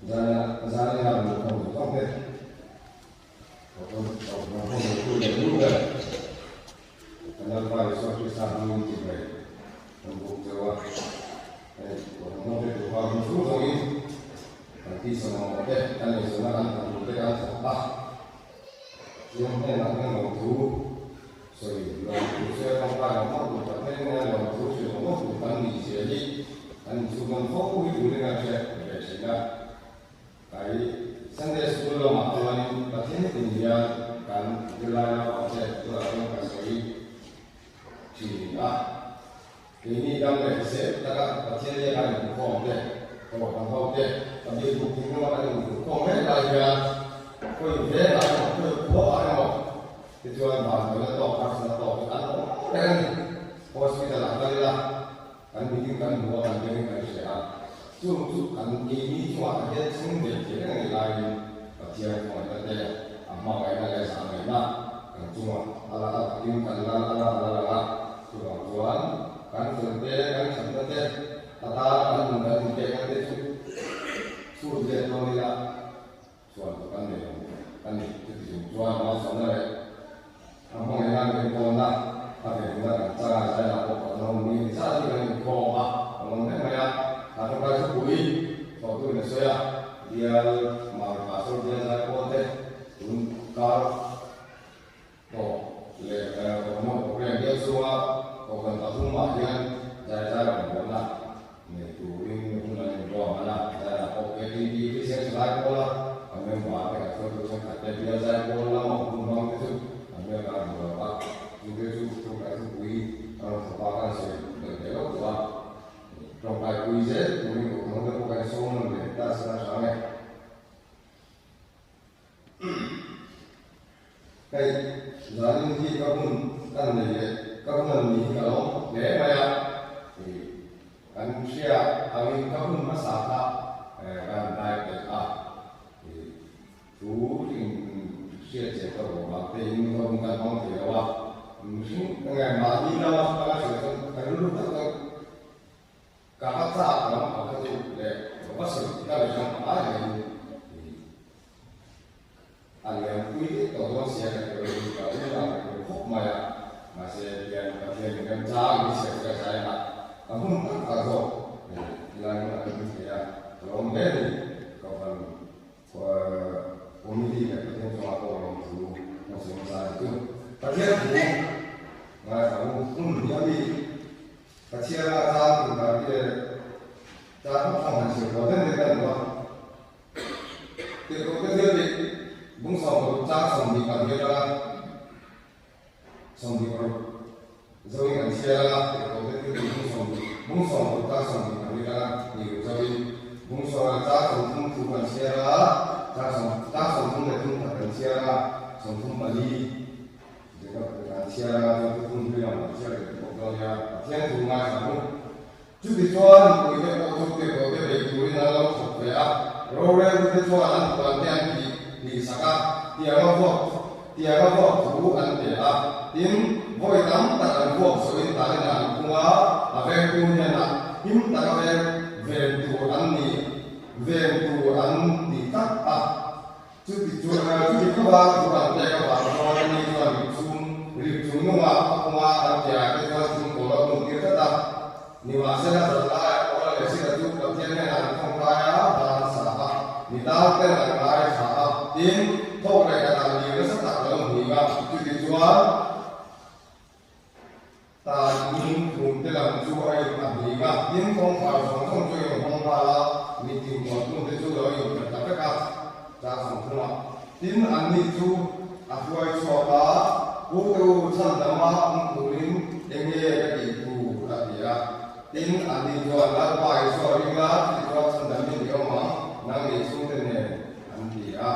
Zanin a luh khawm zawng zawng te Kohhran ho neitu leh nu ber kan Lalpa Isua Krista hmangin ti ber kan buk cheu a. Hei Kohhran ho te duhva hun chhung zawngin kan tisa mamawh te, kan eizawnna kan thawk tur te kan thawk a. Pathian hnenah hian lawmthu sawi lawmthu sawi a tawngtai lo mawlh tur, Pathian hnenah lawmthu hrilh lo mawlh tur kan nih zia hi kan inchhung dawn fo hi turin a hriat ve thin a. Kai Sunday School lamah chuanin Pathian tin hian kan zirlai naupang che tunah chuan ka sawi thin a. Keini dam leh hrisel taka Pathian leh kan inhmukhawm te, Kohhran ho te, ka biakbuk thinlunga kan inhmukhawm mek lai hian khawi vengah emaw, khawi khuaah emaw tichuan vanduaina tawk, harsatna tawk hi an awm reng a ni. Hospital ah kal ila kan mitin kan hmu a, kan bengin kan hria a, chung chu kan keini chungah hian thleng ve thei reng a ni laiin Pathian khawngaihna te, a hmangaihna leh zahngaihna kan chungah a la a takin kan la a la a la lang a. Chuvang chuan kan fel te, kan thatna te, a tana kan nun kan inpekna te chu chhut let dawn ila chuan chu kan nei lo a ni. Chuti chung chuan malsawmna leh a hmangaihna an enkawlna a venhimna kan changa zaiah pawh kan lo mi ni zat hi kan inkhawm a, kan awm reng mai a. A tawngtai thupui thawhtu in a sawi a, bial Mami Pastor bial zai pawl te tun kar Tawh leh Kohhran program bial chhunga Kohhran pathumah hian zai zai rawn buaina nei turin hun an inruahman a, zaiah pawh KTP Christian Thalai Pawla kan member te kan hruaitu thenkhat te bial zai pawl lama hun hmang te chu an member a hmu lo a, chungte chu tawngtai thupui a rawn thawk a kan sawi belh ve lo tawh a, tawngtai pui zel turin Kohhran te pawh kan sawm nawn leh ta se a tha nge. Hei, zanin hi ka hun kan nei leh ka hun an ni hi ka lawm hle mai a, ih kan hria angin ka hun hmasa kha kan dai pelh a, ih thu in hriat chian ka ruah vang te in ka hun kan hmang thei lo a, mihring enge mahni lama ka la hriat chuan ka rilru tak tak Ka va chak lam ang kha chu le ka va sawi ka leh lam ang ai mai in a lian pui daih tawh dawn sia ka ti rawih ka ring a ka ring khawp mai a mahse tiang Pathian in remchang in siam ka zai a a hun tak tak zawk tilai hmun a ka hmu thei a ka lawm hle ni ka van committee leh Pathian chungah pawh lawmthu ka sawi hmasa a ni chu Pathian thu ngaithla u hun hi a mi Pathian a chang tur dan hi le chang khawp thang han chhiar kual den den kan duh a. Tirhkohte thil tih bung 16 chang 24 atanga 26 zoin kan chhiar anga Tirhkohte thil tih bung sawm bung 16 chang 24 atanga ni ruk zoin bung sawm leh chang 30 thu kan chhiar a, chang sawm chang 33 kan chhiar anga 34. Kan chhiar anga chuan thuthlung hlui lam kan chhiar leh bawk dawn nia, Pathian thu ngaithla ang u. Chuti chuan mipuite pawh chu tirhkohte bei turin an lo thawk ve a, roreltute chuan an puante an tih hlihsak a, tianga vuak tianga vuak thu an pe a. Tin, vawi tam tak an vuak zawhin tanin an phung a, a vengtu hnenah him taka veng ven tur an ni ven tur an ti tlat a. Chuti chu chuti khawpa thu an pek avang chuan ani chuan rip chhung rip chung nunga a pawng a, an ke ah te chuan thing pawl a hmun tir tlat a. Nimahsela zan laiah Paula leh Sila chu Pathian hnenah an thawngkai a, hla an sa a, mi dang ten an ngaithla a, tin, thawk leh khatah lir nasa tak lo hning a, chuti chuan Tan in thum te lam chu a in a hning a, tin kawngkhar zawng zawng chu a inhawng nghal a, mitin kualtun te chu lo inphelh ta vek a, chang 30 ah. Tin anni chu a hruai chhuak a, Pu te u chhandama awm turin enge ka tih tur a ti a. Tin anni chuan Lalpa Isua ring la, chuti chuan chhandamin i awm ang, nang leh i chhungte nen an ti a.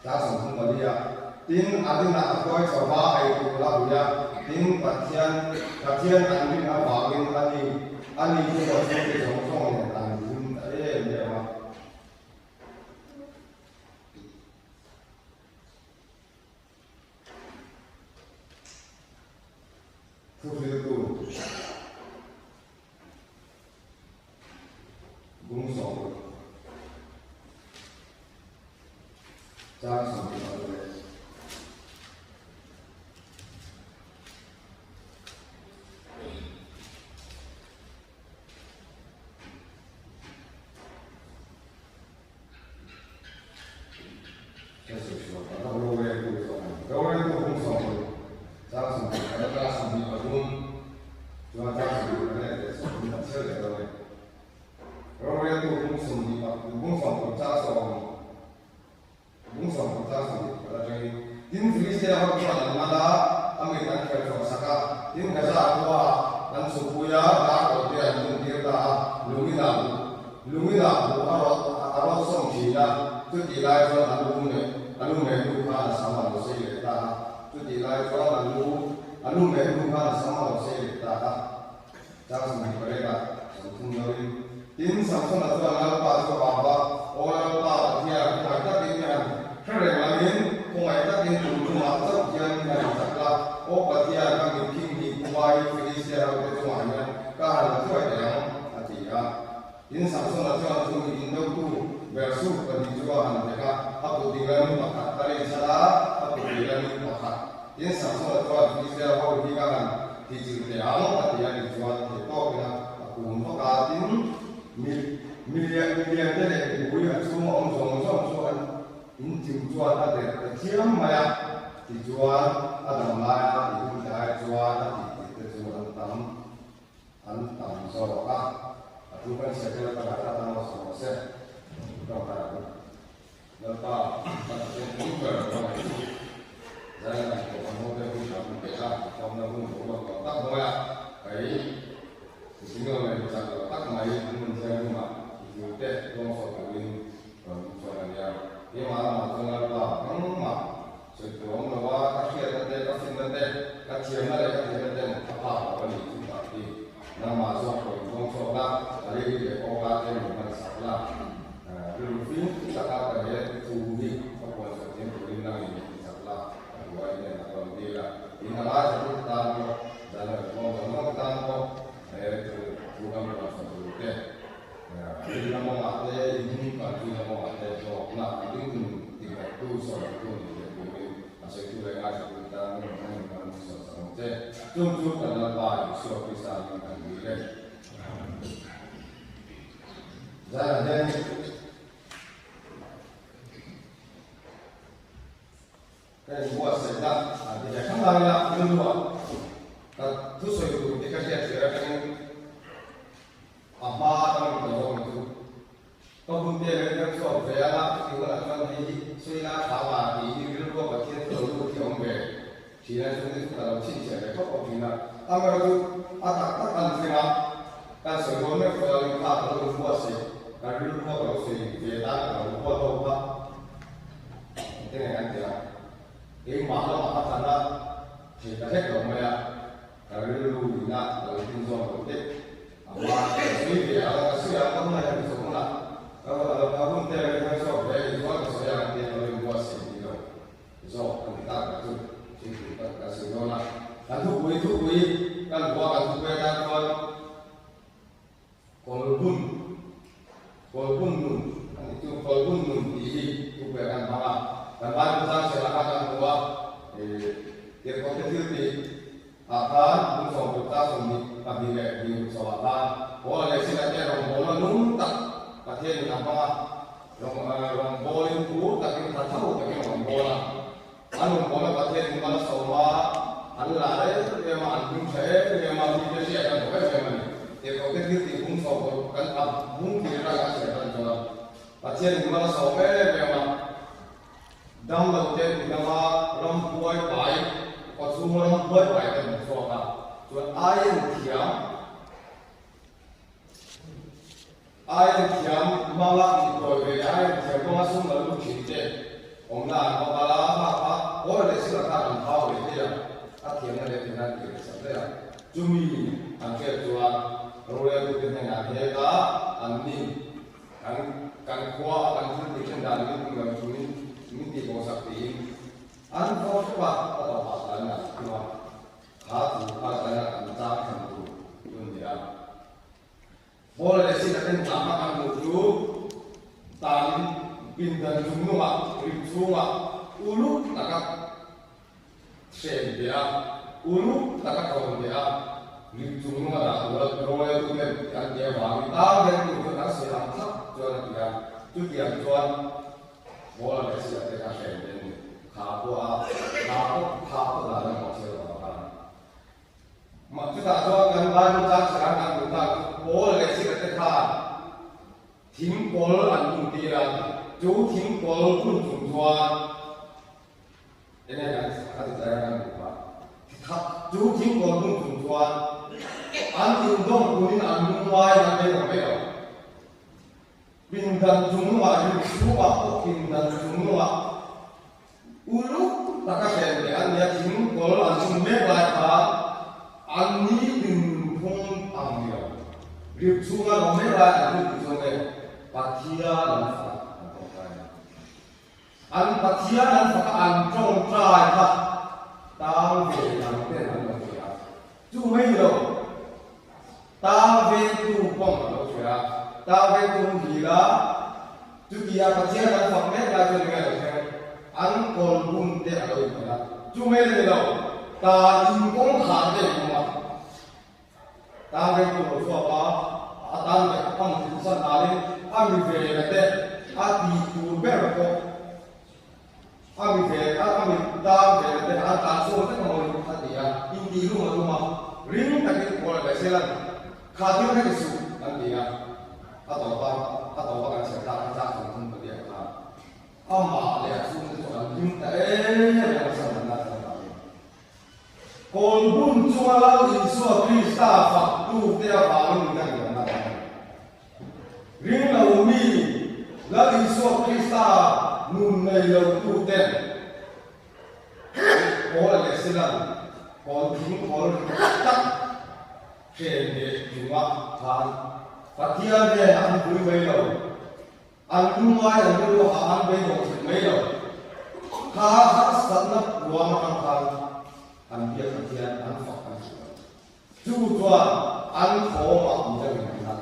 Tla 34 ah tin a dinah a hruai chho va, ei tur a hui a, tin Pathian Pathian an rin avangin a ni a ni chu a chhungte zawng zawng nen an hlim ta em em a. Thuhriltu Bung 6. Chang 26 leh. Tin, Filistia ho chuan an man a, a mit an kher chhuah sak a. Tin, Gaza khua an chhukpui a, dar kawl te an buntir ta a, lungin ah lungin ah buh a rawt a rawt sawm thin a, chutih lai chuan a lu meh a lu meh hnu khan a sam a lo sei leh ta a, chutih lai chuan a lu a lu meh hnu khan a sam a lo sei leh ta a. Chang 28 ah 30 loin. Tin, Samsona chuan Lalpa chu a au va, Aw Lalpa, Pathian, khawngaih takin mi han hre reng langin, khawngaih takin tum tumah chauh hian mi han inchak la. Aw Pathian, ka mitkhing hnih khua hi Filistia hote chungah hian ka han la thuai teh ang, a ti a. Tin, Samsona chuan chu mi indotu Bersur pahnih chu a han hnek a, a kut dinglamin pakhat a rinchhan a, a kut veilamin pakhat. Tin, Samsona chuan Filistia ho hi ka han ti chilh teh ang, a ti a nih chuan theih tawkin a a kun vak a. Tin, mi milian miliante leh mipui a chhunga awm zawng zawng chu an inchim chuan a der ta chiam mai a. Tichuan, a dam laia a tih hun te ai chuan a tih tih te chu an tam. An tam zawk a, a thu kan chhiat vel takah kha tan lo sawi rawh se. Tawngtai ang u. Lalpa, kan Pathian tum ber ka ngaih chu zai la ngaih tawh kan ho te hun tha hun pe a, famna hun boruak lo tak hnuaia kei mihring lo leh michak lo tak mai hmun thianghlimah i thu te dawngsawh turin rawn um chuan a nia. Keimah lamah chuan Lalpa, engmah Sawi tur awm lo a, ka hriatna te, ka finna te, ka thiamna leh ka theihna ten a phak lo a ni chu tak hi. Nangmah zawk pawh in kawng chhuak la, ka rilru leh kawngka te min hman sak la. Rilru fim taka ka he thu hi ka puan chhuah thiam turin nangin min ti chak la, ka hnuai hian a rawn dil a. Tin, a lai chu tan pawh, zan a kawng zawng zawng tan pawh he thu thu kan puan chhuah tur te, Rinna kawngah te, inhung kalpuina kawngah te hlawkna an ringtun tihnghettu sawitu ni leh turin a sawitu leh ngaithla tan min rawn hmang in kan sawi sak ang che. Chung chu kan Lalpa Isua Krista min kan dil e. Zanah hian Ka inbuatsaihna a ti leh khang lai a, rilruah ka thusawi tur tih ka hriat tir atangin a hma atangin ka zawng chu ka hun te reng reng chhuak ve a, chutih hunah chuan hei hi sawi la tha ma tih hi rilruah Pathian thu lo lut hi a awm ve thin a, chungte chu ka lo chhinchhiah ve khawp khawp thin a. Amaherawhchu a tak tak an thleng a, kan sawi dawn meuh chuan kha ka lo inbuatsaih, ka rilruah ka lo sawi ve tan ka lo buat ho kha. Enge an ti a, keimah lamah a tlan a, thei ta hlek lo mai a, ka rilru ina ka lo tin zawn lo teh. A hma ka sawi ve ang a, ka sawi ang ka huna hian ka sawi hunah ka ka hun te reng hian chhuak ve a ni chuan ka sawi ang tia ka lo inbuatsaih ni lo zawk a ni tak ka chu thil tur tak ka sawi dawn a. Kan thupui thupui kan hua kan thupui atan chuan Kawlbun, Kawlbun nun a nih chu, Kawlbun nun tih hi thupui kan hmang a, kan Bible chang chhiarah khan kan hmu a, tirhkohte thil tih ah khan hmun sawmkut chang 22 leh hnih sawmah khan Paula leh Sila te rawngbawlna nung tak Pathianin a hmang a, rawngbawlin phur takin tha tho takin rawnbawl a. An rawngbawlna Pathianin mal a sawm a, an la rem rem a, an hming tha em em a, mite hriat an hlawh em em a ni. Tirhkohte thil tih hung chho pawh kan a hung thil rang a chhiar tan chuan Pathianin mal a sawm em em a, dam lo te ti dam a, ram huai pai, kawchhunga ram huai pai te an chhuak a, chuan aien thiam, Aien thiam hmanga intawi ve leh aien thiam hmanga sum la lut thin te awmna an va kal a, hma kha pawl leh sila khan an thau ve thei a, a thiamna leh theihna an tih sak daih a. Chumi an hriat chuan roreltute hnenah heta an ni kan kan khua a kan thil tih then dan min tum lo chu min min tih bo sak tiin an thaw hrep a, a tawpah tlan an tum a, kha thu kha tlan an chang thlen tur chu a ni a. Paul leh Sila ten tlangah an hmuh chu tanin Pindan chungnungah rim chhungah uluk taka hren ve a, uluk taka tawn ve a, rim chungnunga dah tura roreltuten an ti avangin tang hian tu chuan an sawi ang thlap chuan a ti a, chutiang chuan Paula leh Sila te kha hren ve a ni. Kha pawh a, kha pawh kha pawh dan an hmuh chhiar vang khan. Mah chutah chuan kan Bible chang chhiar an duh tak chu Paula leh Sila te khan Thing kawl an buntir a, chu thing kawl bun chung chuan enge kan a ti zai a kan duh phah. Chu thing kawl bun chung chuan an indawm kunin an lungngai an beidawng mai lo. Pindan chungah rim chhungah pawh pindan chungah uluk taka hren leh an nia thing kawl an bun mek lai kha an ni dinphung ang ni lo. Rip chhunga lo mek lai an thil tih chuan nge Pathian an fak a, an tawngtai a. An Pathian an fak a, an tawngtai kha tang ve dang ten an lo hria. Chu mai ni lo, tang vengtu pawng an lo hria. Tang vengtu hun hil a, chutia Pathian an fak mek lai chuan enge a lo thleng? An kawl bum te a lo inphelh a. Chu mai la ni lo, tan in kawngkhar te in awm a. Tan vengtu lo chhuak a, a tan leh a pang thil san dalin a mi vena te a tih tur ber pawh a mi ve a a mi tan vena te an tlan chhuak vek amaw in a ti a, intih lum a tum a, ring takin pawl a leh sel a, kha thil kha ti suh an ti a, a tawp a, a tawp a kan chhiar tak kha chak thawm thum ka biak kha. Amah leh a chhungte chu an hlim ta em em a, san an la thar ta em. Kawl hun chunga Lal Isua Krista faktute avangin kan inawmna a ni. Ring lo mi Lal Isua Krista nun nei lotuten Paula leh Silan kawl thing khawl ri tak hren leh chunga khan Pathian hnenah an pui mai lo. An lungngai an rilru a an beidawng thei mai lo. Kha harsatna puang atang khan an biak Pathian an fak an hrilh lo. Chu chuan an thawmah midangin an la.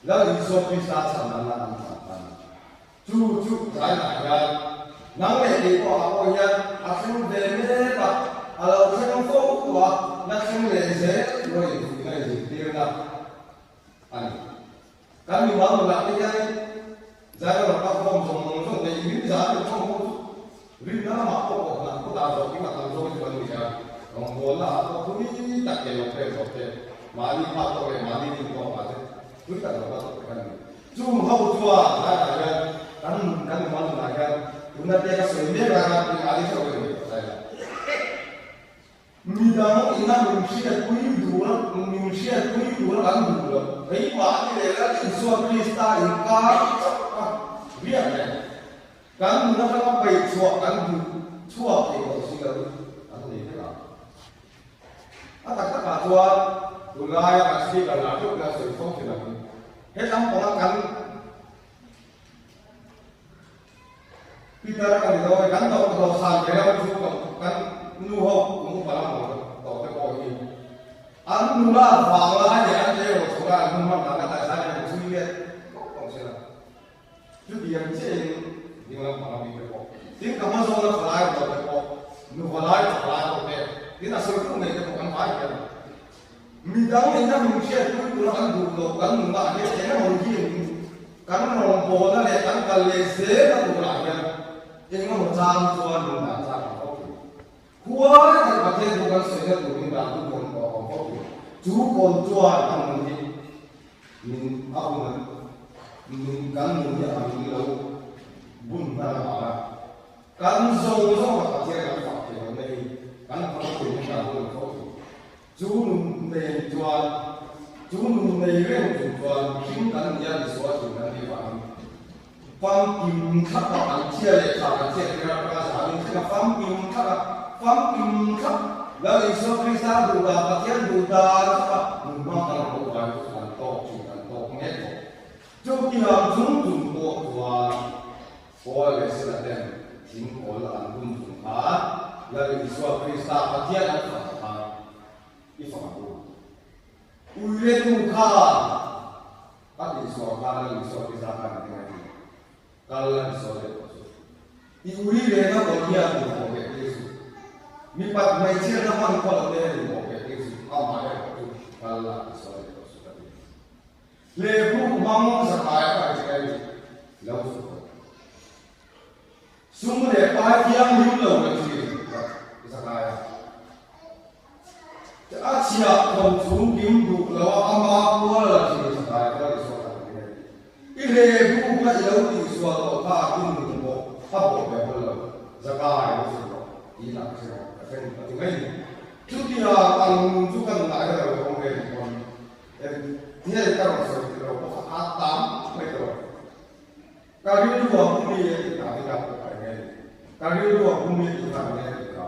Lal Isua Krista chhan an la an fak tan. Chu chu zainah hian nang leh kei pawh ah pawh hian a thleng ve mek a, a lo thleng fo tawh a, la thleng leh zel tur a infuihna inzirtirna a ni. Kan mimal nunah te hian Zaira rawn kal khawm zawng zawng nei in rin zan in thawm ho chu rinna lamah pawh pawh hnah khaw dan zawh kim a tam zawng in kan ni a, rawngbawlna ah pawh thui tak ke lo pek zawh te, mahni phak tawk leh mahni rin tawk ah te thui tak lo kal tawh te kan ni. Chung ho chuan Zaira hian kan nun kan mimal nunah hian tunna te ka sawi mek lai khan tui ali theuh reng ni tawh Zaira. Midang ina min hriatpui tura min hriatpui tura kan duh lo. Keimahni leh Lal Isua Krista inkar chauh a riak reng. Kan nun atanga peih chhuah kan duh chhuak thei tawh si lo an nei vek a. A tak takah chuan tunlaia kan speaker lah theuh hian sawi fo thin ang. Hetlam panga kan Peter a ni dawn e, kan dawh dawhsan ve lam chu kan nu ho kum upa lam ho tawh te pawh hi an nula vang lai leh an tleirawl chho lai an hun hman dan a taisa hian an chhui let tawp tawp zel a. Chutiang chiahin ding lam panga mi te pawh tin ka hma zawna thalai rual te pawh nuva lai thalai ho te tin a sawi tum nei te pawh kan vai hian Midang ina min hriatpui tura kan duh loh kan nunah hian eng emaw hian kan rawngbawlna leh kan kal leh zelna turah hian eng emaw chang chuan min dah chak ang fo thin. Khuai tak Pathian thu kan sawina tur min dah tu tur an awm ang fo thin. Chu kawn chuan kan nun hi min a hun a min kan nun hi a min lo bun hman avanga kan zawng zawng a Pathian kan fak thei lohna hi kan fak thei min dah tu an fo thin. Chu nun nei chuan, chu nun nei reng chung chuan mihring kan nia misual thin kan nih vangin famkim thlap a kan chhia leh tha kan chhiat tir atanga zanin thleng a famkim thlap a famkim thlap Lal Isua Krista duh dan Pathian duh dan thlap a nun hmang kan rawn uai chu kan tawk thin kan tawk mek bawk. Chutiang chung chung pawh chuan Paul leh Sila ten thing kawl an hun chung khan Lal Isua Krista Pathian an fak khan i fak ang u. Uiretu khan a tihsual khan Lal Isua Krista khan a ti ngai thin. Kal la ni sawi leh tawh suh. I ui lehna kawr hian in hawh leh tir suh. Mipat hmeichhiatna hman khaw lo te hian in hawh leh tir suh. Amah erawh chu kal la ni sawi leh tawh suh ka ti. Hlehbuk hmang zakai a kai che ni lo suh tawh. Sum leh pai thianghlim lo la thin zakai a. A chhiah tho chung kim duh lo a ama kual la thin zakai kha la ti sawi tak ni hei. I hlehbuk kha i lo tihsual tawh kha a tum duh bawk a bawh ve hawl lo zakai lo suh rawh tih lah ka hre ka hre ka ti mai ni. Chutia ang nun chu kan ngai lo awm ve ni pawn Hel ka rawn sawi tih lo pawh kha a tam mai tawh. Ka rilru a hmu mi e tih kha hi ka pawh ka eng e. Ka rilru a hmu mi e tih kha eng e tih kha.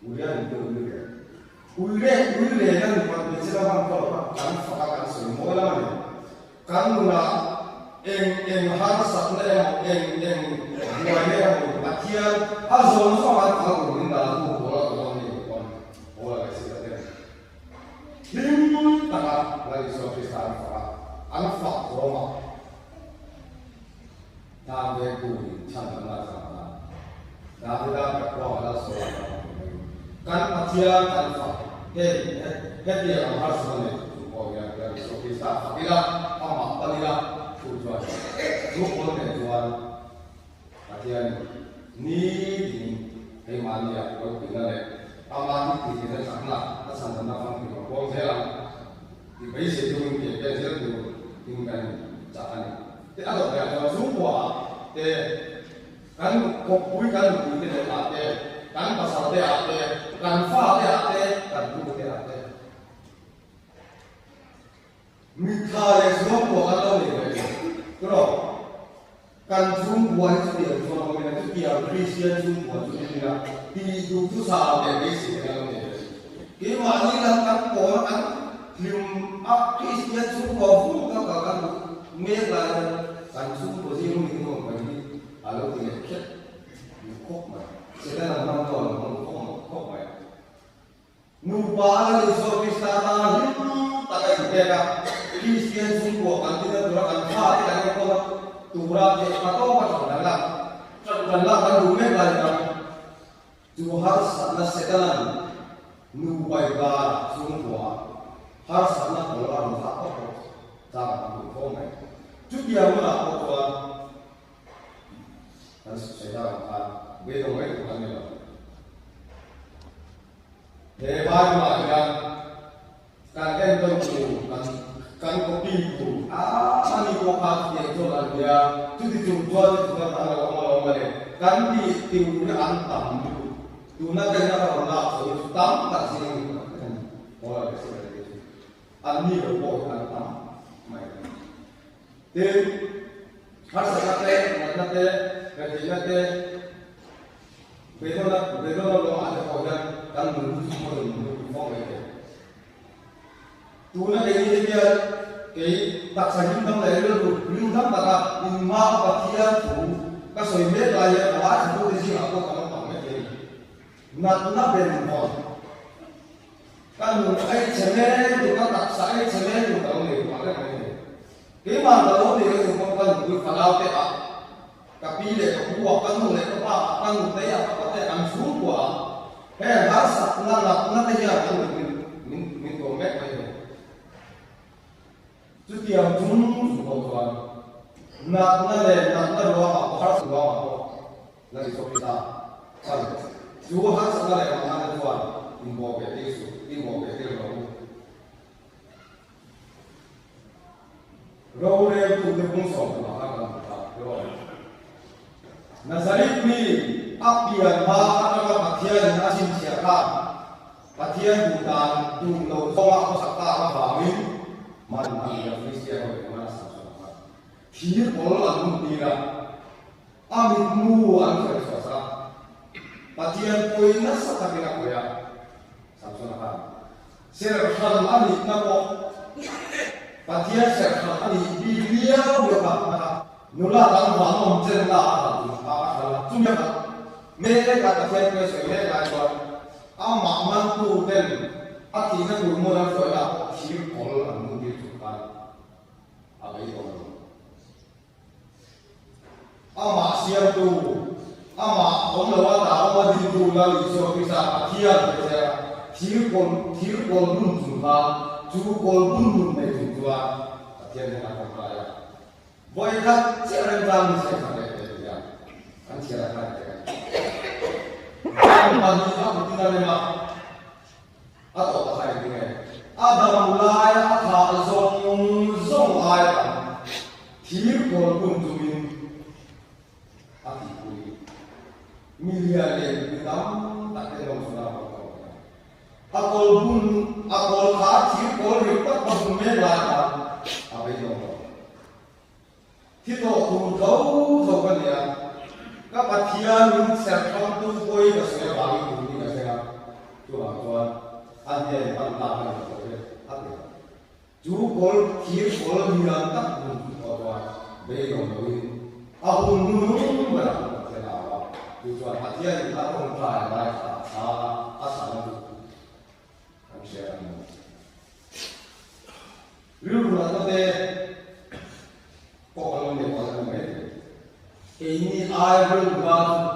Ui a ni ui le. Ui le ui le na ni pat hmeichhe la hman pawh kha kan fak a kan sawi mawi lam a ni. Kan nunah eng eng harsatna emaw eng eng buaina emaw Pathian a zawng zawng an phal tur min dah tu pawl a tawh a ni pawn pawl a leh si ta ten. Hlim taka Lal Isua Krista an fak a, an fak thawm a, tan vengtu in chhan an la chang a, Davida ka khuang a Lal Saula kha a hmu mai. Kan Pathian kan fak hei hetiang ang harsatna nei tur chung pawh hian Lal Isua Krista fak ila, amah pan ila, chu chuan chu pawl nen chuan Pathian nitin keimahnia ropuina leh ama hi tihhlimna chakna a chhandamna famkim a puang zel ang tih beisei turin ke pen zel tur in kan chah a ni. Te a dawt leh chuan chhungkuaah te, kan kawppui kan nupui te leh ah te, kan pasal te ah te, kan fa te ah te, kan nu te ah te. Mitthla leh chhungkua kan lo nei ve tawh tawh. Kan chhungkua hi chutiang chuan awm ila, chutiang Kristian chhungkua chu ni ila, tih duh chu sa leh beisei kan lo nei ve. Keimahni lam kan pawl kan hlim a, Kristian chhungkua vung tak a kan duh mek lai hian kan chhungkua zing mi te nuam kan hi a lo ti leh khet duh khawp mai. Setana hmang chu a lo hmang khawp mai. Nupa a la ni Isua Krista tana hlim tak a inpek a, Kristian chhungkua kan tina tura kan fate kan enkawl a tura lehkha tawka ṭan kan lak ṭan kan lak kan duh mek lai khan chu harsatna Setana'n nupa inkara chhungkua ah harsatna pawl a rawn thlak tawp bawk chang a tam duh fo mai. Chutiang hunah pawh chuan kan sawi tak ang khan beidawng mai tur kan ni lo. He Bible-ah hian kan entawn tur, kan kan copy tur a ni pawh kha chutiang chuan an nia, chuti chung chuan chu chuan an lo awm alawm a ni. Kan tih tur hi an tam lutuk. Tuna ka ina ka rawn lak chho hi chu tam tak zing a ni pakhat a ni. Paula leh Sila te chu an ni lo pawh hi an tam mai a ni. Tin, harsatna te, natna te, retheihna te, Beidawna beidawna ruangah te pawh hian kan nun chu hmazawn nun chu fo mai thei. Tuna keini te hian kei taksa hlimdam leh rilru hlimdam taka inma a Pathian thu ka sawi mek lai hian a ngaithlatute zingah pawh kan awm tak mai thei. Natna ben vawn ka nun ei chhe mek tur, ka taksa ei chhe mek tur ka lo nei duh reng mai thei. Keimah ka lo nei reng pawh ka nupui fanau te ah Ka pi leh ka pu ah, ka nu leh ka pa ah, ka nutei ah, ka pate ah, an chhungkua ah heng harsatna natna te hian an min min min tuam mek mai thei. Chutiang chung chung pawh chuan natna leh natna ruangah pawh harsat ruangah pawh la ni chawp i ta chan. Chu harsatna leh natna te chuan inbawh beh tir suh, inbawh beh tir lo u. Roreltute bungsawm tumah kha kan hmu ta hlawm. Nazareth mi a pian hma atanga Pathianin a chhinchhiah khan Pathian duh dan duh lo zawnga a khawsak tak avangin man a ni a, Filistia ho in man a sam chhuah kha thir pawl an hun tir a, a mitmu an khawih chhuah sak a, Pathian pawi nasa takin a khawih a, Samsona khan. Serhran a nihna pawh Pathian serhran a nih bik viau viau kha a kha. Nula dang vang awm chen la a hal tur a a hal a. Chumi a khat mek lai Pathian pawh a sawi mek lai chuan amah mantu ten a tihna tur hmun an hruai lah pawh thir kawl an hmun tir tur khan a bei tawh lo. Amah siamtu, amah awm loa ta awma dintu Lal Isua Krista Pathian te che a, thir kawl thir kawl bun chung kha chu kawl bun nun nei chung chuan Pathian hian a tawngtai a. Vawi khat chiah remchang ni se kha leh teh tia an chhiar a khai teh a. Van pahnih a kutin a rem a, a tawp a khai ding e. A dam laia a thah zawng zawng aia tam thir kawl bun chungin a tihpui. Mi lian leh mi tam tak te lo chu nau kan tawk a. A kawl bun, a kawl kha thir kawl rik tak a bun mek lai khan a beidawng lo. Thi tawh tur tho tho ka ni a, ka Pathian min chher thamtu pawi ka sawi avangin tur hi ka thleng a, chuvang chuan a hnen pan ta ka ni ta tawh e, a ti lo. Chu kawl thir kawl lian tak bun chu pawh chuan beidawng loin a hun hnunung berah chu Pathian a au a, chu chuan Pathianin a tawngtai lai kha a chhang a, a chhana chu kan hria a ni. Rilru natna te pawh kan lo nei pawh a ni mai thei. Keini ai rilru na chu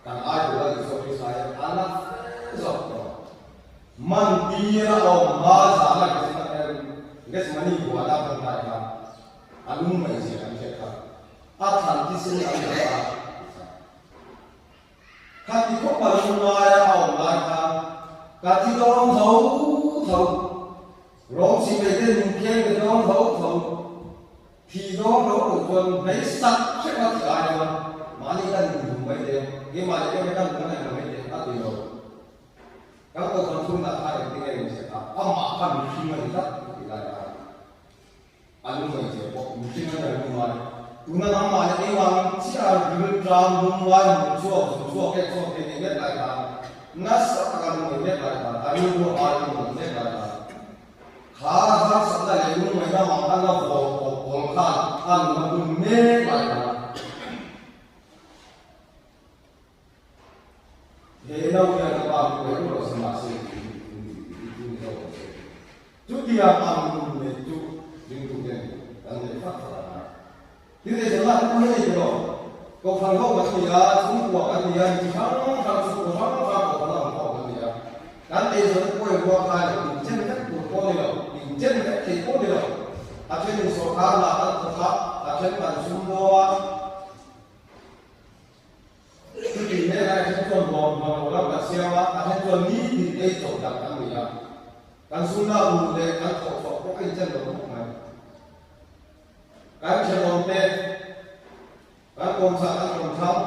kan ai tur a ni zawk hi sai a na fe zawk tawh. Man tir a awm hma zana Gethsemane buana kan hnai khan a lung ngaihzia kan hriat kha a thlan thisen an la ta ti kha. Khati khawpa lungngaia a awm lai khan ka thi dawn tho tho, rawng sipai te min kheng ve dawn tho tho, thi dawn tho tho chuan hmei sak hrep a ti ai chuan mahni kan inhum mai te, keimah leh keimah kan kan inhum mai te a ti lo. Kan kohhran thunah khan engtin nge min hriat a, amah kha mihring a ni tlat a ti lai khan. A lungngaihzia pawh mihring a tel lungngai. Tuna nangmah leh keimah ang chiah ril tlang lungngai hmuh chhuak zun chhuak ek chhuak thei nei mek lai khan nasa taka lungngaih mek lai khan a rilru a ai lungngaih mek lai khan kha harsatna leh lungngaihna mang a la vawl awp awl khan a nun a hun mek lai khan He no hian a pa chu ngaih rawh se mahse tiin in ti i tum zawk ang che. Chutiang ang nun neih chu ringtuten kan neih fak fak a ngai. Thil ei zawh lak pawh hi a nei tawh lo. Kohhran ho kan ni a, chhungkua kan ni a, mi chi hrang hrang chhungkua hrang hrang kohhran a awm khawm kan ni a. Kan ei zawhna pawh i ruak khai lo, inchen vek tur pawh a ni lo, inchen vek thei pawh a ni lo. A thenin sawrkar hna kan thawk a, a then kan sumdawng a. Chuti hnenah a then chuan nuam nuam lo lam kan siam a, a then chuan nitin ei chawp dan kan ni a. Kan sum lak luh leh kan thawh chhuah pawh a inchen lo khawp mai. Kan thenawm te, kan kawmchhah kan kawmthlang,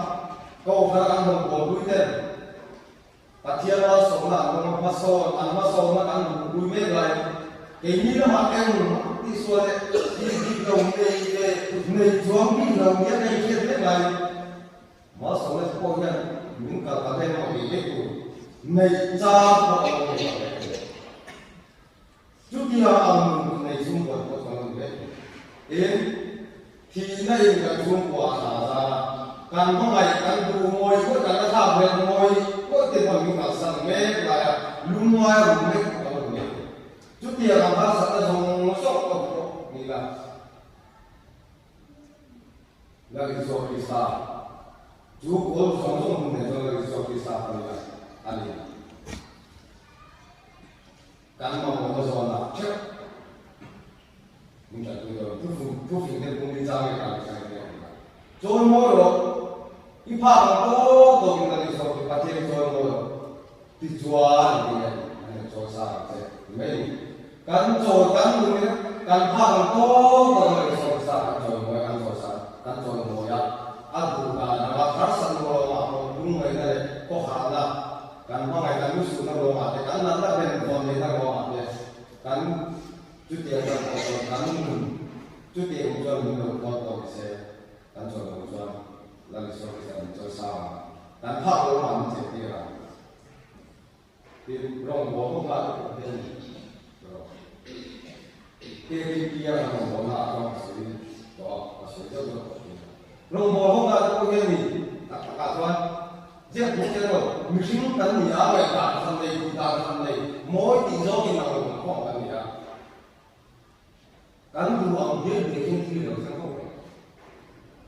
kohhran an rawn buaipui ten Pathian malsawmna an rawn hmasawn, an hmasawnna kan luhpui mek lai keini lamah eng tihsual leh tih dik lo nei leh nei chuang bik lo nia ka inhriat mek lai malsawmna te pawh hian min kal ta hle maw tih theih tur neih chang pawh a lo nei ta hle thei. Chutiang ang nun nei chhungkua te pawh chuan an ni ve thei. Tin, thihna in kan chhungkua a hla zan a, kan hmangaih, kan duh ngawih ngawih, kan la thlak vel ngawih ngawih te pawh min kalsan mek lai a, lungngai a rum mek pawh kan lo ni ve thei. Chutiang ang harsatna zawng zawng pawh pawh ni la. Lal Isua Krista chu kawl zawng zawng hun nen chuan Lal Isua Krista pawh ni la a ni. Kan mamawhna zawnah theuh min tanpui dawn. Thufing te pum hi chang leh kang chang in a ni a. Chawi mawi rawh, i phak ang tawk tawkin kan insawi tih Pathian i chawi mawi rawh tichuan an ti nge an han chawi sa ang che ti mai a ni. Kan chawi kan nun in kan phak ang tawk tawkin kan insawi sa kan chawi mawi a, kan chawi sa kan chawi mawi a, a duh dan anga harsatna ruangah pawh lungngaihna leh khawharna Kan hmangaih kan lusuhna ruangah te, kan natna benvawn neihna ruangah te, kan chutiang kan pawh chuan kan nun chutiang chuan min lo khawl tawh ni se, kan chawi lo chuan Lal Isua Krista min chawi sang ang, kan phak lo lamah min cheh tir ang. Tin, rawngbâwl ho nghah te pawh hian KTP a kan rawngbâwlna ah chuan ka sawi tawh a, ka sawi deuh deuh tawh thin a. Rawngbâwl ho nghah te pawh hian ni tak takah chuan Ziak duh chiang lo, mihring kan ni a, ngaihdan hran nei, duhdan hran nei, mawi tih zawngin ang lo kan khawm kan ni a. Kan duh ang hian hmeichhe thil lo thleng fo mai.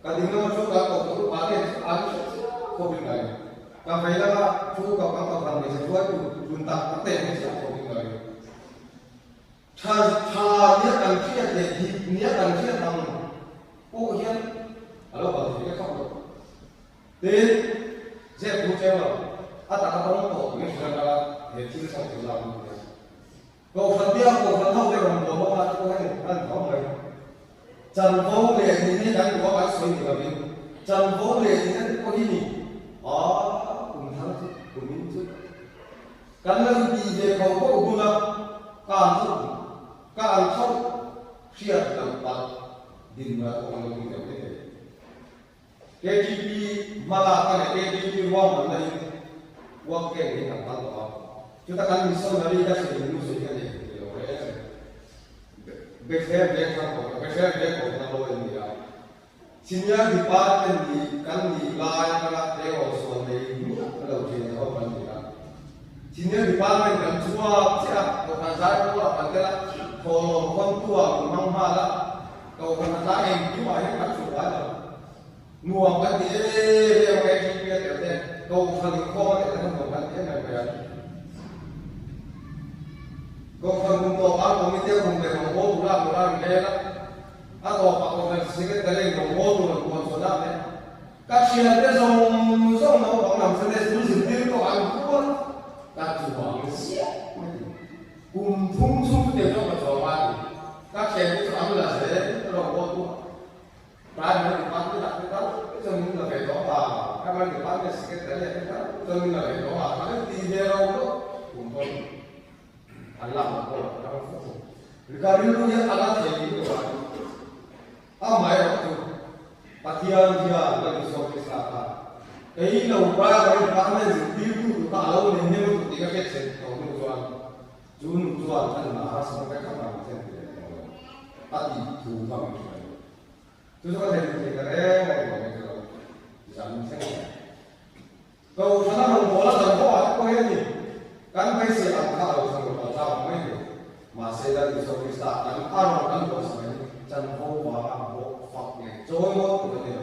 Ka ding lama thu kan koh tur upa te chu an hre chiah khawp in ka ring. Ka vei lama thu ka kan ka van hmeichhe hruaitu tlun tak tak te hre chiah khawp in ka ring. Tha tha nia kan hriat leh dik nia kan hriat ang pawh hian a lo kal thei vek khawp lo. Tin, zep thu cheng lo, a taka tawng tawh turin hrilh atanga he thil chho tur lak lut nia. Kohhran tia kohhran ho te rawn bual ho kha chu hei an tho mai. Chanvo leh nihna hi kan duh a kan sawi ni lovin chanvo leh nihna te pawh hi ni a kum thar chu kum in chu kan la intih ve kho pawh hun a ka an thauh ka an thauh hriat loh palh din ral pawh kan lo ni deuh mai thei. KTP hmalak a leh KTP ruahmanna in work camp hi kan kal tawh a, chuta kan missionary ka thlen nu sawi hian ei thei lo reng a ni. Bethlehem veng thlang tawh lo, Bethlehem veng tawh na lawi an ni a. Senior department nih kan nih lai atanga tleirawl sual nei miah lo thin a awm an ni a. Senior department kan chhuak chiah a, kohhran zai pawh a kan tel a, thawhlawm khawntu-ah min hmang nghal a, Kohhran a tlai engkim ah hian kan chhuk ngai lo. Nuam kan ti em em a KTP a tel te, Kohhran inkhawm a tel te kha nuam kan ti em em mai a. Kohhran kum tawp ah committee a kum leh rawngbâwl tur a tur a ri leng a, a tawpah Kohhran Secretary in rawngbâwl tur an puan chhuah dan leh ka thiante zawng zawng naupang lam Sunday School zirtir pawh an rual ka chuang ziah mai ti. Kum thum chhung chu tiang chuan ka chuang a ti. Ka thiante chu an la zel a lo haw tu a. Primary department ah te tal chuan min la ve tawh a, primary department secretary ah te tal chuan min la ve tawh a, ka ti ve lo lo kum pawn an lak loh pawh ka ram fo thung. Ka rilru hian a la thei lo a ni. Amaherawh chu Pathian hian Lal Isua Krista kha kei lo primary department zirtirtu tur kha a lo nei hnem lutuk tih ka hriat chhen tawh hnu chuan Chu nu chuan a nunah harsatna vek kha vang chen ti leh tawh lo a tih thu kha min hrilh a ni. Chu chu ka thei duh thei ta reng a ni lo mai chu lo zan thleng a ni. Kohhrana rawngbawla dang pawh ah te pawh hian ni kan beisei ang kha a lo thleng lo palh tlang ang mai ni. Mahse Lal Isua Krista kan a rawn kan buaisa mai hi chanvo vanga bawk fak leh chawi ngawt tur a ni lo.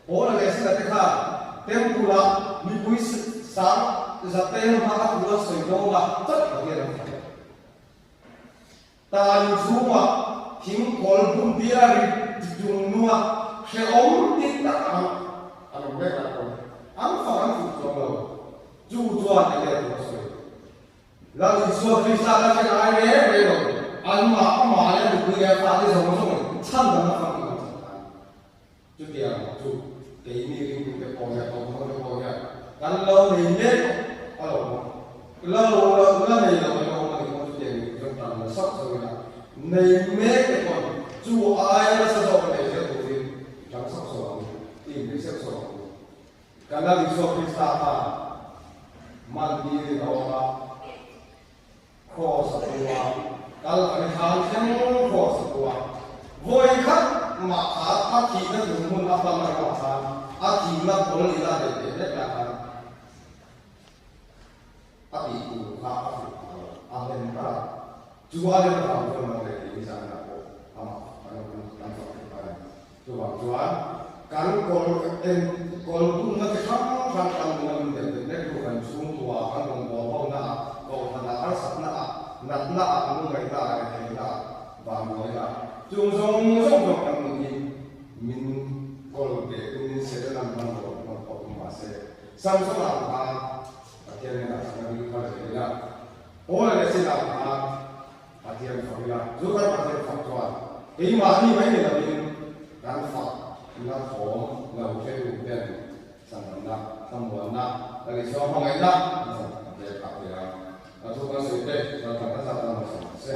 Paula leh Sila te khan Temple ah mipui sang zaten hma a thu an sawi dawn a chauh Pathian an fak. Tan chhungah thing kawl hmun tir a rit chung nunga hrehawm ti tak ang an awm reng lai pawh an fak an fuh chuang lo. Chu chuan enge tur a sawi? Lal Isua Krista ka hre ngai reng reng lo. Anmah amah leh a nupui leh a fate zawng zawngin chhan dang a fak in an chhan ta a ni. Chutiang chu keini ringtute pawh hian Kohhran pawh hian kan lo nei mek a lo awm a, la lo la la nei lo an awm a nih pawh chutiang nih chuan tan la sauh sauh ila, nei mek te pawn chu aia nasa zawk a nei zel turin i tang sauh sauh ang u, i inbeih sauh sauh ang u. Kan Lal Isua Krista kha man tirin a awm a. Kraws a pu a, kal kan thlan thleng kraws a pu a. Vawi khat mah kha a thihna tur hmun a pan erawh khan a thihna khawl ila leh teh hlek lah khan a tih tur kha a fuh phah lo, a hlen bar a. Chu a lem avang chuan nang leh kei nizanah pawh amah kan kan fak thei ta a ni. Chuvang chuan kan kawl en kawl bunna chi hrang hrang kan nuna min del tel mek tu kan chhungkua kan rawngbâwl hona ah, kohhran ah, harsatna ah, natna ah, lungngaihna ah, retheihna ah, vanduaina ah, chung zawng zawng chuan kan nun hi min kawl ve tumin Setana'n hman rawn hman pawh tum mah se, Samsona ang khan Pathian hnenah chakna ring thar zel ila, Paula leh Sila ang khan Pathian fak ila, chu kan Pathian fak chuan keimahni mai ni lovin kan fak na thawm lo hretu ten chhandamna, thlamuanna, kan Isua hmangaihna an chhan ve phah thei ang. A thu kan sawi te, kan fak nasa tan hmasa ang che.